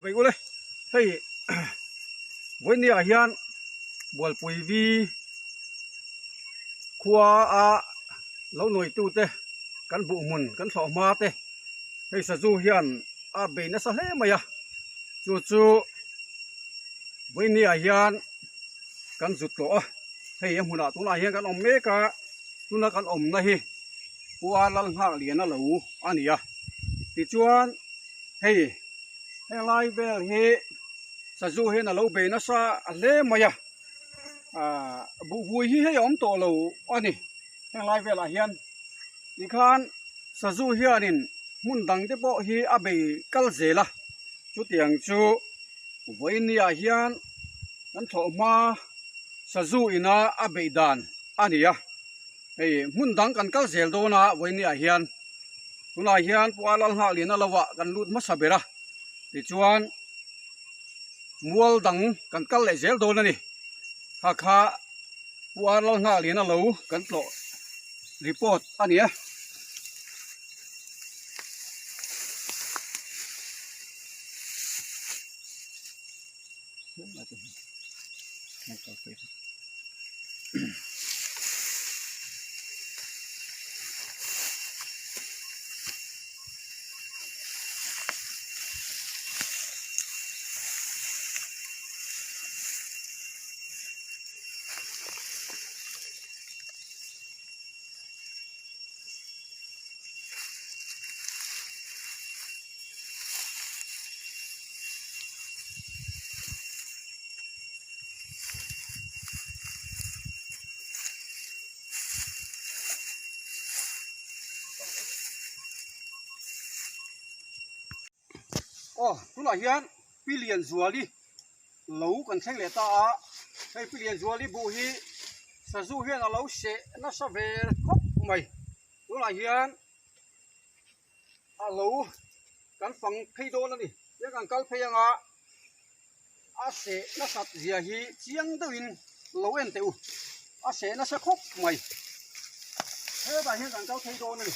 Vei ule, hei vawinia hian Bualpui vi khua a lo nuaitu te kan buh hmun kan thlawh hma te hei sazu hian a bei nasa hle mai a, chu chu vawinia hian kan zut tawh a, hei a hmunah tunah hian kan awm mek a, tuna kan awmna hi Pua Lalnghakliana lo a ni a, tichuan hei. Helai vel hi sazu hian a lo bei nasa hle mai a ahh buhvui hi hei a awm tawh lo a ni helai velah hian tikhan sazu hianin hmun dang te pawh hi a bei kal zel a chutiang chu vawinia hian kan thlawh hma sazu ina a beih dan a ni a hei hmun dang kan kal zel dawn a vawinia hian. Tunah hian Pu Alal nghah lian a lo ah kan lut hmasa ber a, tichuan mual dang kan kal leh zel dawn a ni. Kha kha Pu Alal nghah lian a lo kan tlawh report a ni e. Aw tunah hian Pi Lianzuali lo kan thleng leh ta a, hei Pi Lianzuali buh hi sazu hian a lo seh nasa ve khawp mai tunah hian. A lo kan fang phei dawn a ni tiang kan kal phei anga a seh nasat zia hi chiang deuhin lo en teh u a seh nasa khawp mai hetah hian kan kal phei dawn a ni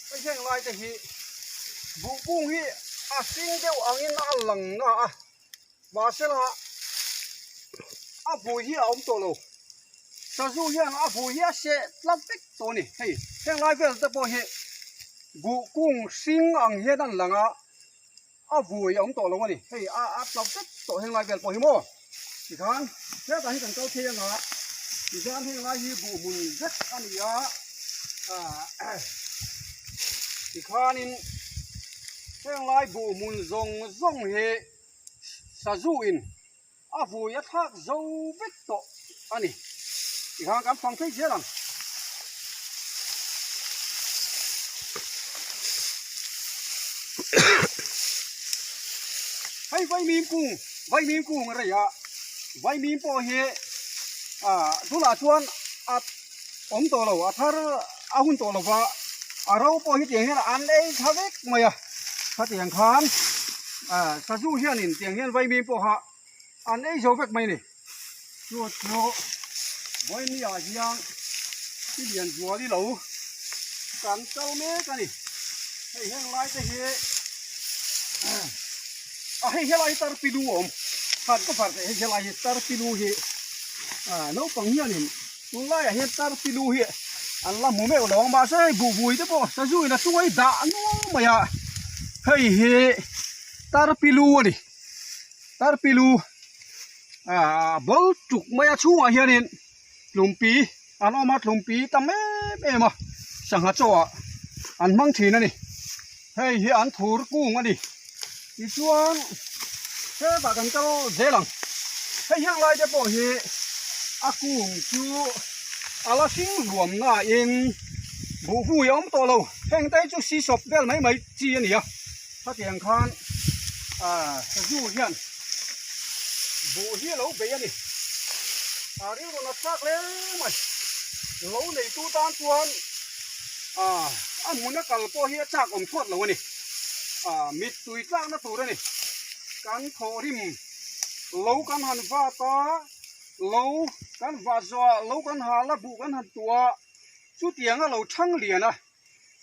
hei heng lai te hi buh kung hi a hring deuh angin a lang na a. Mahsela a vui hi a awm tawh lo. Sazu hian a vui hi a seh tlat vek tawh a ni. Hei heng lai vel te pawh hi buh kung hring ang hian an lang a, a vui a awm tawh lo a ni. Hei a a tla vek tawh heng lai vel pawh hi maw? Tikhan hetah hi kan kal phei anga tichuan heng lai hi buh hmun vek a ni a, ah tikhanin heng lai buh hmun zawng zawng hi. Sazu in a vui a thlak zo vek tawh a ni. Tikhan kan fang phei zel ang. Hei vaimim kung, vaimim kung a rei a, vaimim pawh hi ah tunah chuan a awm tawh lo, a thar a hun tawh lo va, a ro pawh hi tiang hian an ei thla vek mai a, khatiang khan ah sazu hianin tiang hian vaimim pawha an ei zo vek mai a ni. Chu chu vaimiah hian i lian zual i lo kan kal mek a ni. Hei heng lai te hi a hei helai hi tarpilu a awm khat ka far teh hei helai hi tarpilu hi ah naupang hianin Tunlaiah hian tarpilu hi an la hmu meuh lo ang mahse hei buhvui te pawh sazu in a chunga i dah nual mai a hei hi tarpilu a ni tarpilu ah bawlh tuk mai a chhungah hianin tlumpi an awm a tlumpi tam em em a sangha chaw ah an hmang thin a ni hei hi an thur kung a ni tichuan hetah kan kal zel ang hei heng lai te pawh hi a kung chu a la hring hluam nain buhvui a awm tawh lo heng te hi chu sisawp vel mai mai chi a ni a khatiang khan ah sazu hian buh hi a lo bei a ni a rilru nat thlak hle mai lo neitu tan chuan ah a hmun a kal pawh hi a chak awm chhuat lo a ni ah mittui tlakna tur a ni kan thawhrim lo kan han vat a lo kan vah zawh ah lo kan hal a buh kan han tuah a chutiang a lo thang lian a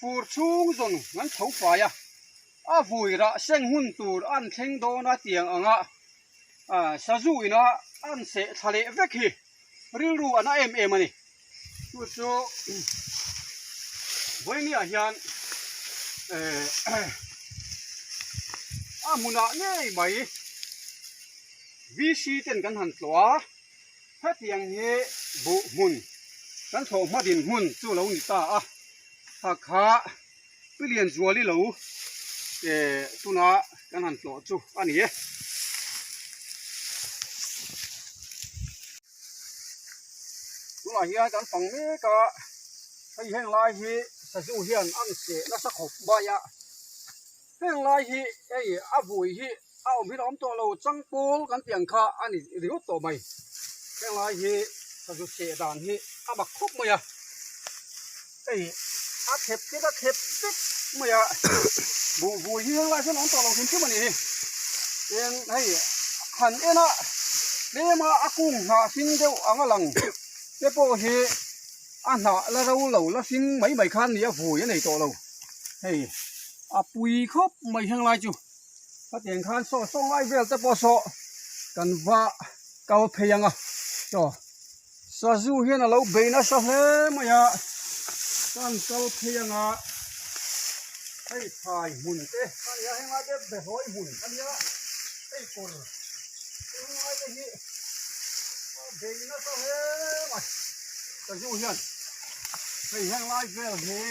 fur chhung zawn kan tho fai a. A vui rah seng hun tur an thleng dawn a tiang anga sazu ina an seh thla leh vek hi rilru a na em em a ni. Chu chu vawinia hian a hmunah ngei mai VC ten kan han tlawh a, hetiang hi buh hmun kan thlawh hma din hmun chu lo ni ta a, kha kha Pi Lianzuali lo tuna kan han tlawh chu a ni e. Tunah hian kan fang mek a, hei heng lai hi sazu hian an seh nasa khawp mai a, heng lai hi hei a vui hi a awm hi a awm tawh lo, changpawl kan tih ang kha a ni ringawt tawh mai, heng lai hi sazu seh dan hi a mak khawp mai a, hei a thlep te a thlep vek mai a, buh vui hi heng lai hian a awm tawh lo hrim hrim a ni hi, eng hei han en a tlem a a kung hnah hring deuh ang a lang te pawh hi a hnah la ro lo la hring mai mai khan ni a vui a nei tawh lo, hei a pui khawp mai heng lai chu. Hetiang khan saw saw lai vel te pawh saw kan va kal phei ang a, chaw sazu hian a lo bei nasa hle mai a, kan kal phei ang a, hei thlai hmun te a ni a, henglai te behawi hmun a ni a, hei kawr henglai te hi a bei nasa hle mai sazu hian hei henglai vel hi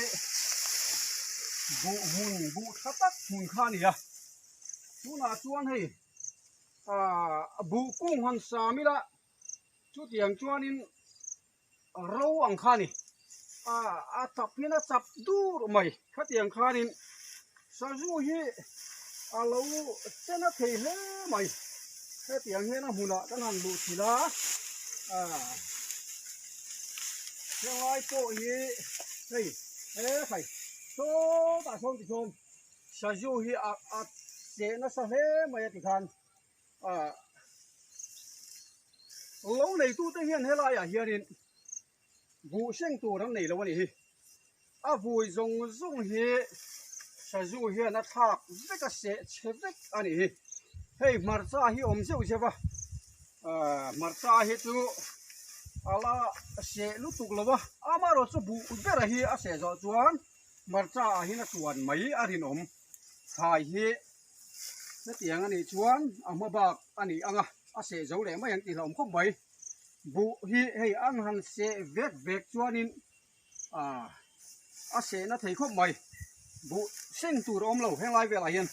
buh hmun buh tha tak hmun kha a ni a tunah chuan hei ahh buh kung han sam ila chutiang chuanin ro ang kha a ni ahh a chap hian a chap dur mai khatiang khanin sazu hi a lo chen a thei hle mai hetiang hian a hmunah kan han luh thil a ahh helai pawh hi hei he khai sawtah sawn tichuan sazu hi a a cheh nasa hle mai a tikhan ah lo neitute hian helaiah hianin buh seng tur an nei lo a nih hi a vui zawng zawng hi sazu hian a thlak vek a seh chhe vek a nih hi hei hmarcha hi awm zeuh zeuh a ah hmarcha hi chu a la seh lutuk lo a amaherawhchu buh bera hi a seh zawh chuan hmarcha ah hian a tuan mai a rinawm thlai hi hetiang a nih chuan a hma bak a ni ang a a seh zo leh mai ang tih hlauhawm khawp mai buh hi hei an han seh vek vek chuanin ah a sehna thei khawp mai buh seng tur a awm lo henglai velah hian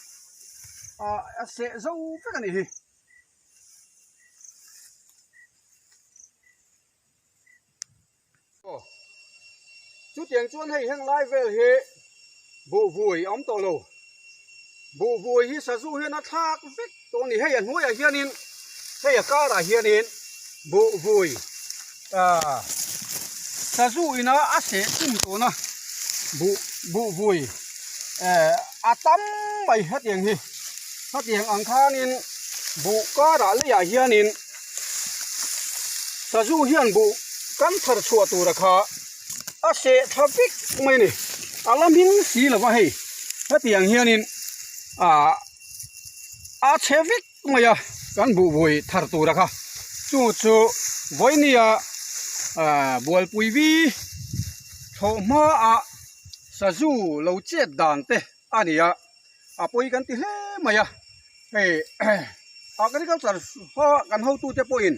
ah a seh zo vek a nih hi. Chutiang chuan hei heng lai vel hi buh vui a awm tawh lo. Buh vui hi sazu hian a thlak vek tawh a ni. Hei a hnuaiah hianin hei a karah hianin buh vui ah sazu ina a seh tum tawhna buh buh vui eh a tam mai hetiang hi. Hetiang ang khanin buh karah leiah hianin Sazu hian buh kan thar chhuah tura kha a seh tha vek mai a ni. A la hming si lo va hei hetiang hianin ah a chhe vek mai a kan buh vui thar tura kha chu chu vawinia ah bualpui vi thlawh hmaah sazu lo chet dan te a ni a. A pawi kan ti hle mai a, hei agriculture ho kan hotute pawhin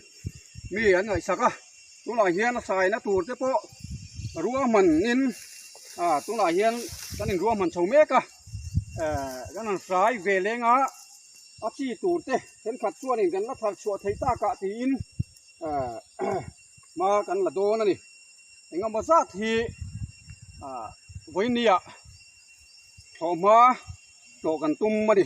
mi an ngaihsak a, tunah hian a saina tur te pawh ruahmanin ah tunah hian kan inruahman chho mek a, eh kan han hrai ve leng a, a chi tur te thenkhat chuanin kan la thar chhuah thei tak ah tiin eh hma kan la dawn a ni, engemaw zat hi ah vawinia. Thlawhhma tlawh kan tum a ni.